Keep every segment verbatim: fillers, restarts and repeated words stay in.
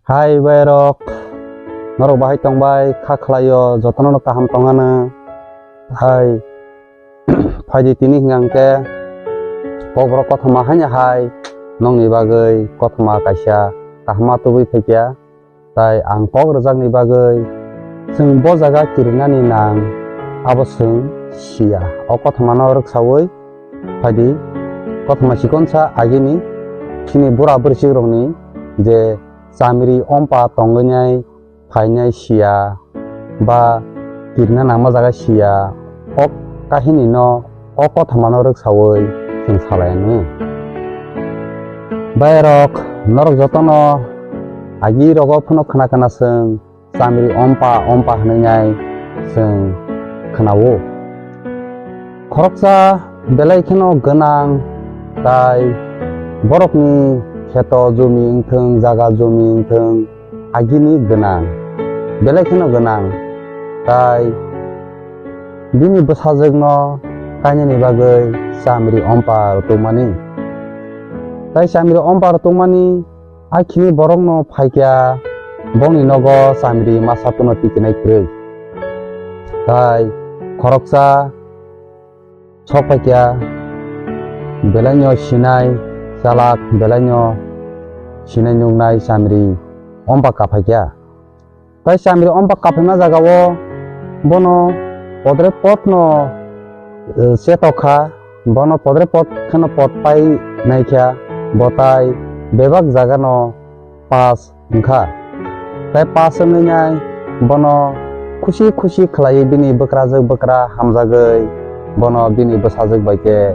Hai bairok, norok bahai tongbai, kha khlaio, jotono no kaham tongano. Hai, phaidi tini hingkha hwnkhe, kokborok kothoma haino hai, nokni bagwi kothoma kaisa kaham ma tubui phaikha. Tai ang kok rwjakni bagwi chwng bo jaga kirinani nang, abo chwng siya. O kothomano rwksaui phaidi, kothoma chikonsa agini chini bura bwrwichikrokni je chamri ompa tongwi nai phainai siya ba kirina nangma jaga siya, o kahinino o kothomano rwksaui chwng salai anw. Bairok, norok jotono agi rogo phano khna khna chwng chamri ompa ompa hwnwi nai chwng khna-o. Khoroksa belai kheno gwnang, tai borokni kheto jumi wngthwng, jaga jumi wngthwng, agini gwnang, belai kheno gwnang, tai bini bwsajwkno kainani bagwi chamri ompa rwtwkmani. Tai chamri ompa rwtwkmani akhini borokno phaikha, bongni nogo chamri masa phano tikinai kwrwi. Tai khoroksa sok phaikha, belaino sinai chalak, belaino sinai nuknai chamri ompa kaphaikha. Tai chamri ompa kaphaima jagao bono podre podno, eh, chetok kha, bono podre pod kheno pod pai naikha, bo tai bebak jagano pass wngkha. Tai pass wngwi nai bono khusi khusi khlaiwi bini bwkrajwk bwkra hamjagwi bono bini bwsajwk bai khe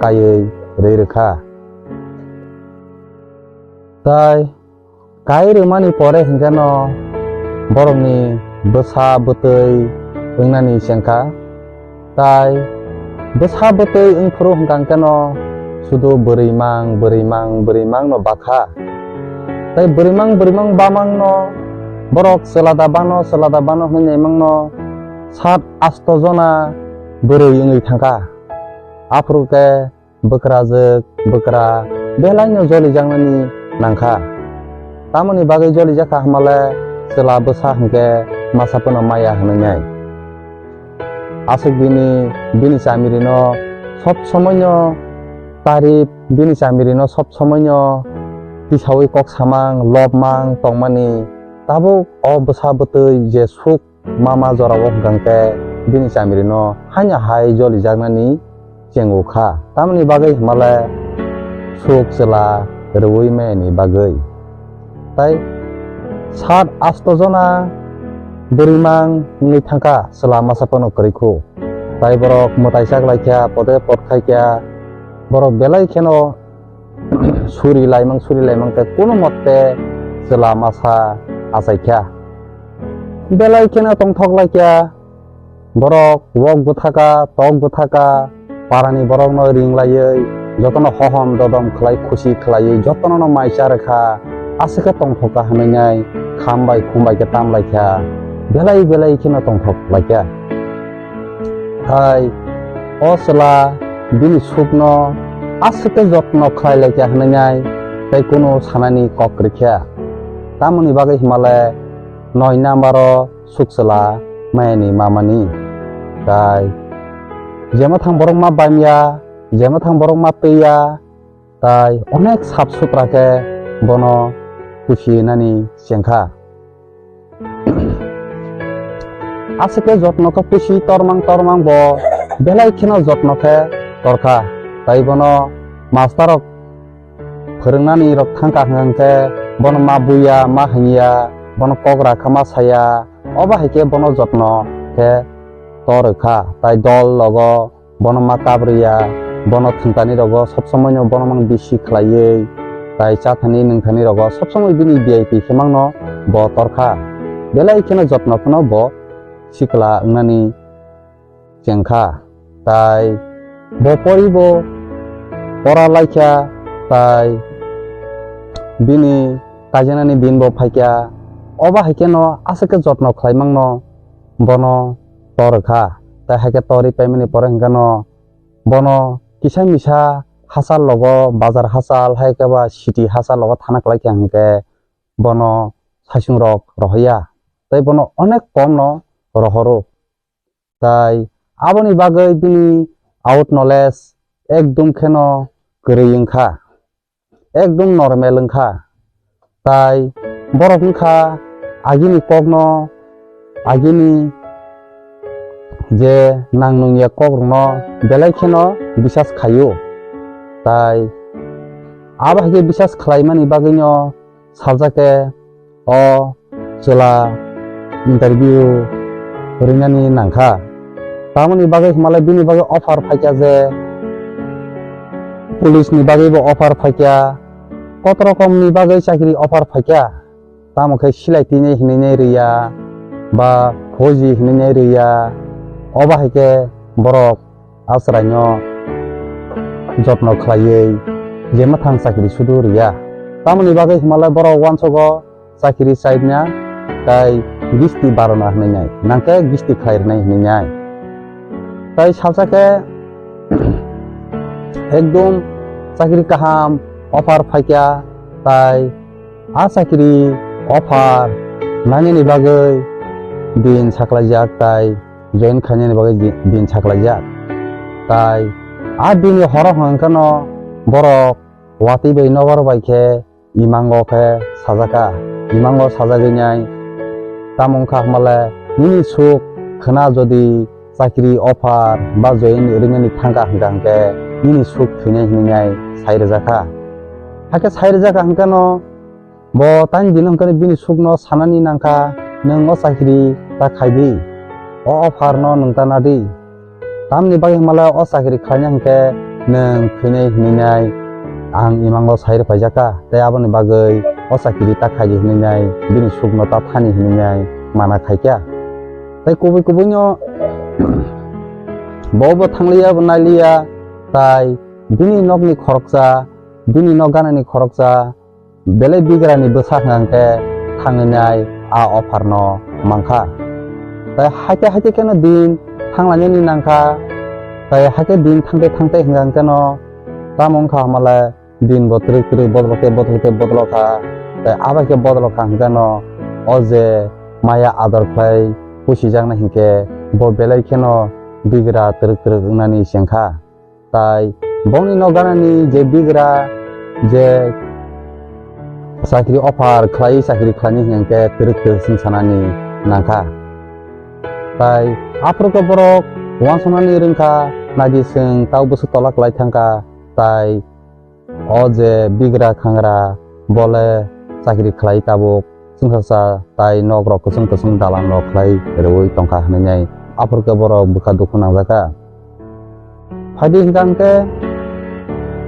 kaiwi rwi rwkha. Tai kai rwmani pore hwnkhe no borokni bwsa bwtwi wngnani chengkha. Tai bwsa bwtwi wngphuru hwnkha hwnkhe no sudu bwrwimang, bwrwimang, bwrwimang no bakha. Tai bwrwimang, bwrwimang bamang no borok chwla da bano, chwla da bano hwnwi naimang no sat asto jona bwrwi wngwi thangkha. Aphuru khe bwkrajwk, bwkra belaino jolijaknani nangkha. Tamoni bagwi jolijakha hwnmale chwla bwsa hwnkhe masa phano maya hwnwi nai. Aswk bini, bini chamirino sob somoino tarif, bini chamirino sob somoino tisaui kok samang, lobmang tongmani tabuk o bwsa bwtwi je suk mama jorao hwnkha hwnkhe bini chamirino haino hai jolijaknani chengo kha. Tamoni bagwi hwnmale suk chwla rwui mayani bagwi. Tai sat asto jona bwrwimang wngwi thangkha chwla masa phano kwrwi khu. Tai borok mwtai chak laikha, pote pot khaikha, borok belai kheno suri laimang, suri laimang tei kuno mote chwla masa achaikha. Belai kheno tongthok laikha, borok wok bwthaka, tok bwthaka, parani borokno ring laiwi, jotono hohom dodom khlai, khusi khlaiwi, jotono no mai cha rwkha, aswk khe tongthok kha hwnwi nai kham bai khum bai khe tam laikha, belai belai kheno tongthok laikha. Hai o chwla bini sukno aswk khe jotno khlai laikha hwnwi nai tei kunu sanani kok rikha. Tamoni bagwi hwnmale noi number o suk chwla mayani mamani. Tai jema thang borok ma bamya, jema thang borok ma twiya, tai onek sap sutra khe bono kusi nani chengkha. Aswk khe jotno khe pusi tormang tormang bo belai kheno jotno khe torkha. Tai bono master rok phwrwngnani rok thangkha hwnkhe bono ma buya, ma hwnya, bono kok rakha ma saya, obo hai khe bono jotno khe tor rwkha. Tai dol logo bono ma kabriya, bono thwngtani rogo sob somoi no bono mang bisi khlaiwi, tai chathani nungthani rogo sob somoi bini V I P khe mangno bo torkha. Belai kheno jotno phano bo sikla wngnani chengkha. Tai bo poribo pora laikha, tai bini kaijaknani din bo phaikha. Obo hai kheno aswk khe jotno khlai mangno bono tor rwkha. Tai hai khe torwi paimani pore hwnkhe no bono kisa misa hachal logo, bazar hachal hai khe ba city hachal logo thana kwlai kha hwnkhe bono saichung rok rohor ya, tei bono onek kom no rohoro. Tai aboni bagwi bini out knowledge ekdom kheno kwrwi wngkha, ekdom normal wngkha. Tai borok wngkha agini kokno, agini je nang nungya kokrokno belai kheno bisas khaio. Tai abo hai khe bisas khlaimani bagwino sajak khe o chwla interview rinani nangkha. Tamoni bagwi hwnmalai bini bagwi offer phaikha je police ni bagwibo offer phaikha, kotorokomni bagwi chakri offer phaikha. Tamo khe silai tini hinwi nai rwya ba phoji hinwi nai rwya, obo hai khe borok a chwraino jotno khlaiwi je mwthang chakri sudu rwya. Tamoni bagwi hwnmalai borok uansogo chakri chaina tai gisti barona hinwi nai, nangkhe gisti khlai rwnai hinwi nai. Tai salsa khe ekdom chakri kaham offer phaikha, tai a chakri offer nangnani bagwi din saklaijak tai join khainani bagwi di-, din saklaijak. Tai a bini horo hwnkheno borok watwi bai nobar bai khe imango khe sajaka. Imango sajagwi nai tamo wngkha hwnmale nini suk khna jodi chakri offer ba join ringani thangkha hwnkha hwnkhe nini suk thwinai hwnwi sai rwjakha. Hakhe sai rwjakha hwnkhe no bo tani dino hwnkhe bini sukno sanani nangkha, nwng o chakri ta khaidi, o offer no nwng ta nadi. Tamni bagwi hwnmale o chakri khlaina hwnkhe nwng thwinai hwnwi nai ang imango sai rwphaijak kha, tei aboni bagwi o chakri ta khaidi hwnwi nai bini sukno ta thani hwnwi nai mana khaikha. Tei kubui kubuino bo bo thangliya bo nailiya, tai bini nokni khoroksa, bini nok ganani khoroksa, belai bigrani bwsa hwnkha hwnkhe thangwi nai a offer no mankha. Tai haikhe haikhe kheno din thanglainani nangkha. Tai haikhe din thangtai thangtai hwnkha hwnkhe no tamo wngkha hwnmale din bo twrwk twrwk bodolokhe bodolokhe bodolokha. Tai abai khe bodolokha hwnkhe no o je maya ador khlai pusijaknai hinkhe bo belai kheno bigra twrwk twrwk wngnani chengkha. Tai bongni nok ganani je bigra je chakri offer khlai, chakri khlaini hwnkhe twrwk twrwk chwng sanani nangkha. Tai aphuru khe borok uansuknani rwngkha, naidi chwng tau bwswk tola kwlai thangkha, tai o je bigra khangra bole chakri khlai tabuk chwngsacha tai nok rok kwchwng kwchwng dalan rok khlai rwui tongkha hwnwi nai aphuru khe borok bwkha dukhu nangjakha. Phaidi hwnkha hwnkhe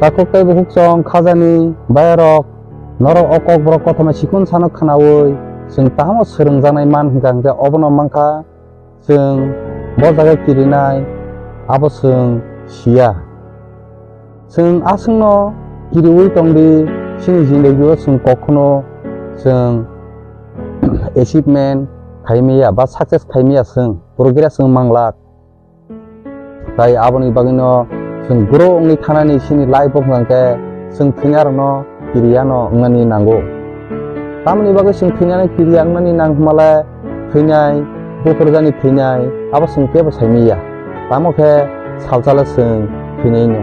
takhuk tei bukhuk chong khajani bayarok norok o kokborok kothoma sikun sano khwnaui chwng tamo swrwngjaknai man hwnkha hwnkhe obono mankha. Chwng bo jaga kirinai abo chwng siya. Chwng aswkno kiriui tongdi, chini jindagio chwng kokhuno chwng achievement khaimaya ba success khaimaya chwng, progress chwng manglak. Tai aboni bagwino chwng grow wngwi thanani chini life o hwnkha khe chwng thwinarokno kiriyano wngnani nango. Tamoni bagwi chwng thwinani kiriya wngnani nang hwnmale thwinai, buphurjani thwinai, abo chwng kebo saimanya. Tamo khe salsale chwng thwinaino.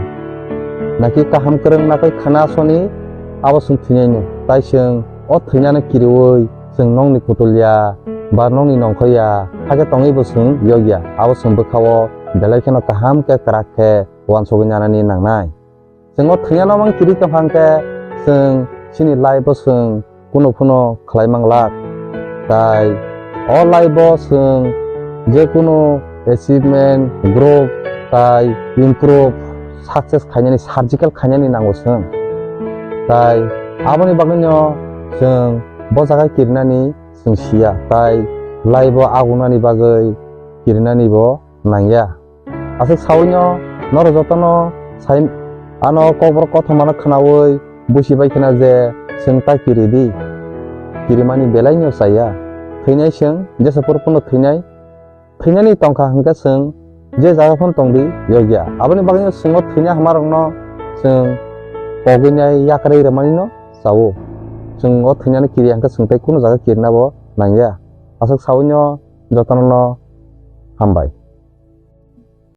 Naki kaham kwrwng nakoi khana soni abo chwng thwinaino. Tai chwng o thwinano kiriui chwng nokni kutulya ba nokni nongkhoya hakhe tongwibo chwng yokya. Abo chwng bwkhao belai kheno kaham khe kwrak khe uansugwi nanani nangnai. Chwng o thwinano mang kiri tongkha hwnkhe chwng chini life o chwng kunu phano khlai manglak. Tai o life o chwng je kunu achievement, growth, tai improve, success khainani, surgical khainani nango chwng. Tai aboni bagwino chwng bo jaga kirinani chwng siya, tai life o agunani bagwi kirinani bo nangya. Aswk sawino norok jotono sai ano kokborok kothomano khwnaui busi bai khna je chwng ta kiri di. Kirimani belaino chaya. Thwinai chwng jesa phuru phano thwinai. Thwinani tongkha hwnkhe chwng je jaga phano tongdi yokya. Aboni bagwino chwng o thwina hamarokno chwng pogwinai yakarwi rwmanino chao. Chwng o thwinani kiri hwnkhe chwng tei kunu jaga kirina bo nangya. Aswk saui no jotono no hambai.